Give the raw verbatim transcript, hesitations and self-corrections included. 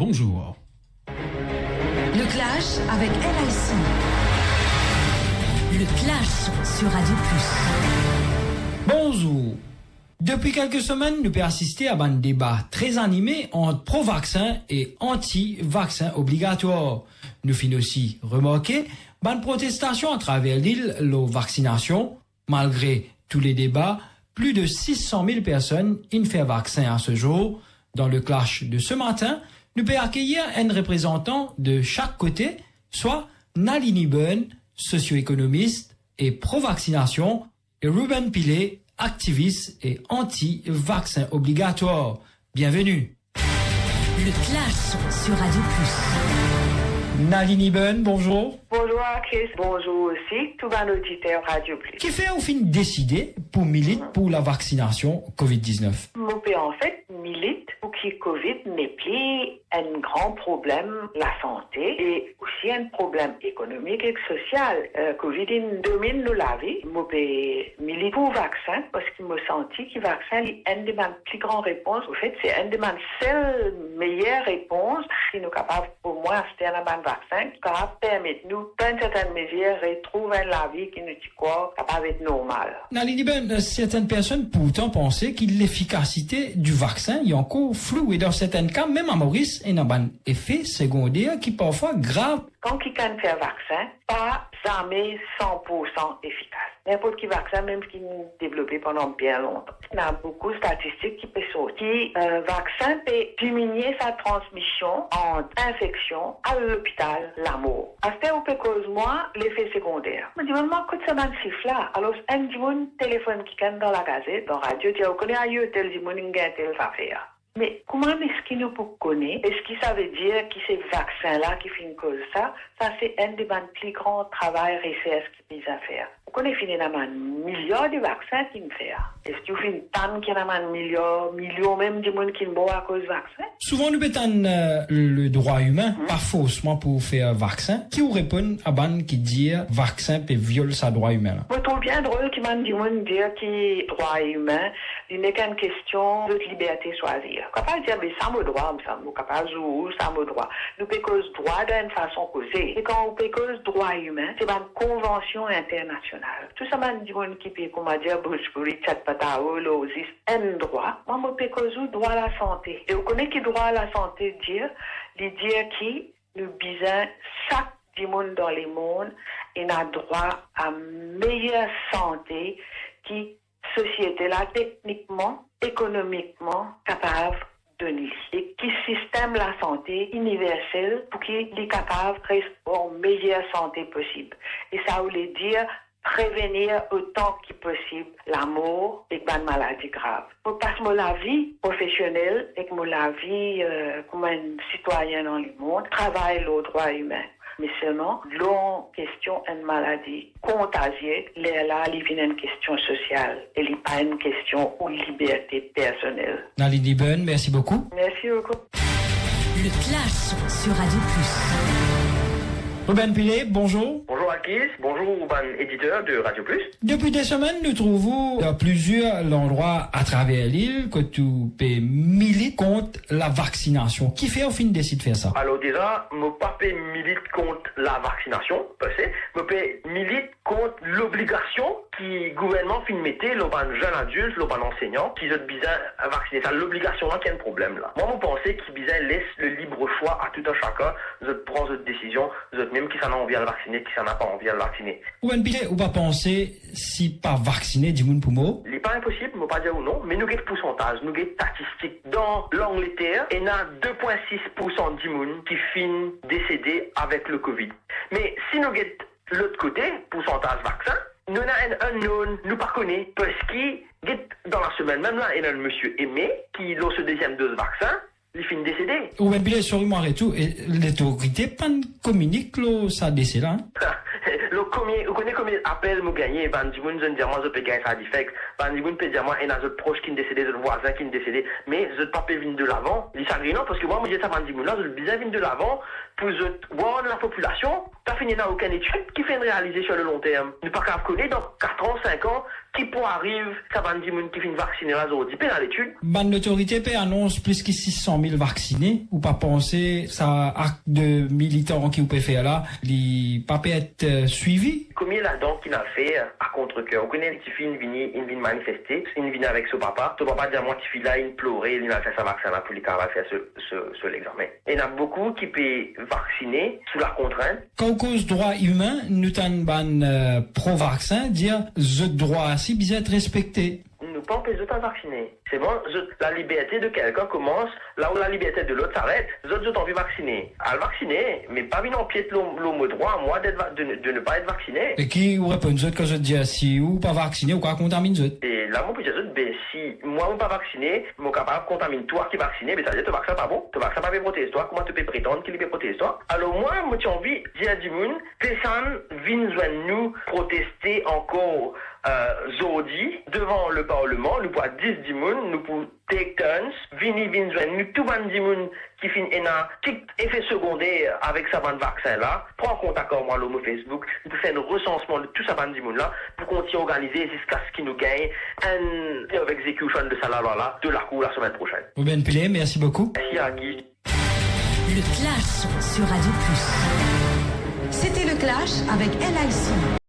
Bonzour. Le Clash avec L I C. Le Clash sur Radio Plus. Bonzour. Depi kelke semenn, nou pe asiste a bann deba tre anime ant pro-vaksin e anti-vaksin obligatwar. Nou finn osi remarke bann protestasion atraver lil lor vaksinasion. Malgre tou le deba, plis de sis san mil personn inn fer vaksin a se zour. Dan le Clash de ce matin, nou pe akeyir enn reprezantan de sak kote, swa Nalini Byrne, sosio-ekonomis e pro-vaksinasion, e Reuben Pillay, aktivis e anti-vaksin obligatwar. Bienveni. Le Clash sur Radio Plus. Nalini Byrne, bonzour. Bonzour Chris, bonzour osi tou bann oditer Radio Plus. Kifer ou finn deside pou milit pou lavaksinasion covid diznef? Mo pe anfet milit pou ki covid nepli enn gran problem lasante e osi enn problem ekonomik ek sosial. Eh, covid inn domin nou lavi. Mo pe milit pou vaksin parski mo santi ki vaksin li enn de bann pli gran repons. Anfet, se enn de bann sel meyer repons. Si nou kapav omwin aste ena bann vaksin ki kapav permet nou, dan enn sertenn mezir, retrouv enn lavi ki nou ti krwar kapav et normal. Nalini Byrne, sertenn personn pourtan panse ki lefikasite di vaksin li ankor flou e dan sertenn ka, mem a Moris, ena bann efe segonder ki parfwa grav. Kan kikenn fer vaksin, pa zame san pour san efikas. Ninport ki vaksin, mem ki inn devlope pandan bien lontan, ena boukou statistik ki pe sorti, eh, vaksin pe diminie sa transmision ant infeksion, al lopital, lamor. Aster ou pe koz mwa, lefe segonder. Mo dimann mwa kot sa bann sif la. Alor, enn dimoun telefonn kikenn dan lagazet, dan radio, dir, ou kone ayer tel dimoun inn gagn tel zafer. Me kouma eski nou pou kone? Eski savedir ki se vaksin la ki finn koz sa? Sa se enn de bann pli gran travay resers ki bizin fer. Ou kone finn ena bann miliar de vaksin ki finn fer. Eski ou finn tann ki ena bann miliar, milion mem dimoun ki mor akoz vaksin? Souvan nou pe tann, eh, le drwa imin, pa forsman pou fer vaksin. Ki ou reponn a bann ki dir vaksin pe viol sa drwa imin la? Mo trouv bien drol ki bann dimoun dir ki drwa imin, li nek enn kestion zot liberte swazir. Ou kapav dir, be sa mo drwa, sa mo kapav zour, sa mo drwa. Nou pe koz drwa dan enn fason koze. E kan ou pe koz drwa imin, se bann konvansion internasional. Tou sa bann dimoun ki pe, kouma dir, bouch bouri, cat patawo, lor zis enn drwa. Mwa, mo pe koz ou drwa lasante. E ou kone ki drwa lasante dir? Li dir ki nou bizin sak dimoun dan lemond ena drwa a meyer sante ki sosiete la teknikman, ekonomikman kapav donn li. E ki sistem lasante iniversel pou ki li kapav res an meyer sante posib. E sa oule dir prevenir otan ki posib lamor ek bann maladi grav. Mo pas mo lavi profesionel ek mo lavi, eh, kouma enn sitwayin dan lemond, travay lor drwa imin. Me selman, lor kestion enn maladi kontazie, lerla li vinn enn kestion sosial e li pa enn kestion ou liberte personel. Nalini Byrne, mersi boukou. Mersi boukou. Le Clash sur Radio Plus. Reuben Pillay, bonzour. Bonzour Akis, bonzour bann oditer de Radio Plus. Depi de semenn, nou trouv ou dan plizier landrwa atraver lil kot ou pe milit kont lavaksinasion. Kifer ou finn desid fer sa? Alor deza, mo pa pe milit kont lavaksinasion, per se. Mo pe milit kont lobligasion ki gouvernman finn mete lor bann zenn adilt, lor bann ansegnan, ki zot bizin vaksine. Sa lobligasion la ki enn problem la. Mwa, mo panse ki bizin les le libre choix a tout un chacun, zot pran zot desizion zot mem, kisannla anvi al vaksine, kisannla pa anvi al vaksine. Reuben Pillay, ou pa panse si pa vaksine, dimoun pou mor? Li pa inposib, mo pa dir ou non, me nou get poursantaz, nou get statistik. Dan Langleter, ena de pwin sis pour san dimoun ki finn desede avek le covid. Me si nou get lot kote, poursantaz vaksin, nou ena enn unknown, nou pa kone, parski get dan lasemenn mem la, ena enn misie Aimé ki lor so deziem doz vaksin, li finn desede. Reuben Pillay, sori mwa, retou, e lotorite pa'nn kominik lor sa dese la, hein? Lor komie, ou kone komie apel mo gagne, bann dimoun zot dir mwa zot pe gagn side effects. Bann dimoun pe dir mwa, ena zot pros ki'nn desede, zot vwazin ki'nn desede, me zot pa pe vinn delavan. Li sagrinan, parski mwa, mo dir sa bann dimoun la, zot bizin vinn delavan pou zot war lapopilasion. Pa finn ena okenn etid ki finn realize sur le long terme. Nou pa kapav kone dan kat an, sink an, ki pou ariv sa bann dimoun ki finn vaksine la zordi, pena letid. Bann lotorite pe anons plis ki sis san mil vaksine. Ou pa panse sa akt de militan ki ou pe fer la, li pa pe et, eh, swivi? Komie ladan ki'nn al fer a kontreker? Ou kone, tifi inn vini, inn vinn manifeste, inn vini avek so papa. So papa dir mwa, tifi la inn plore, li'nn al fer sa vaksin la pou li kapav al fer so, so, so lexame. Ena boukou ki pe vaksine sou lakontrint. Kan ou koz drwa imin, nou tann bann, eh, pro-vaksin dir zot drwa asi bizin et respekte. Nou pa anpes zot al vaksine. Selman, zot, laliberte de kelkenn koumans la ou laliberte de lot s'aret. Zot, zot anvi vaksine, al vaksine, me pa vinn anpiet lor, lor mo drwa, mwa, d'et va-, de, de ne pas être vacciné. E ki ou reponn zot kan zot dir, si ou pa vaksine, ou kapav kontaminn zot? E la, mo pou dir zot, be, si mwa, mo pa vaksine, mo kapav kontaminn twa ki vaksine, be, savedir to vaksin pa bon, to vaksin pa pe protez twa, kouma to pe pretann ki li pe protez twa? Alor, mwa, mo ti anvi dir dimoun, desann, vinn zwenn nou, proteste ankor, eh, zordi, devan le parleman, nou pou dis dimoun, nou pou take turns, vini, vinn zwenn nou, tou bann dimoun ki finn ena tou efe segonder avek sa bann vaksin la, pran kontak ar mwa lor mo Facebook, nou pou fer enn resansman de tou sa bann dimoun la, pou kontign organize ziskaski nou gagn enn execution de sa lalwa la, de lakour lasemenn prosenn. Ruben Pillay, merci beaucoup. Merci, Guy. Le Clash sur Radio Plus. C'était le Clash avec L I C.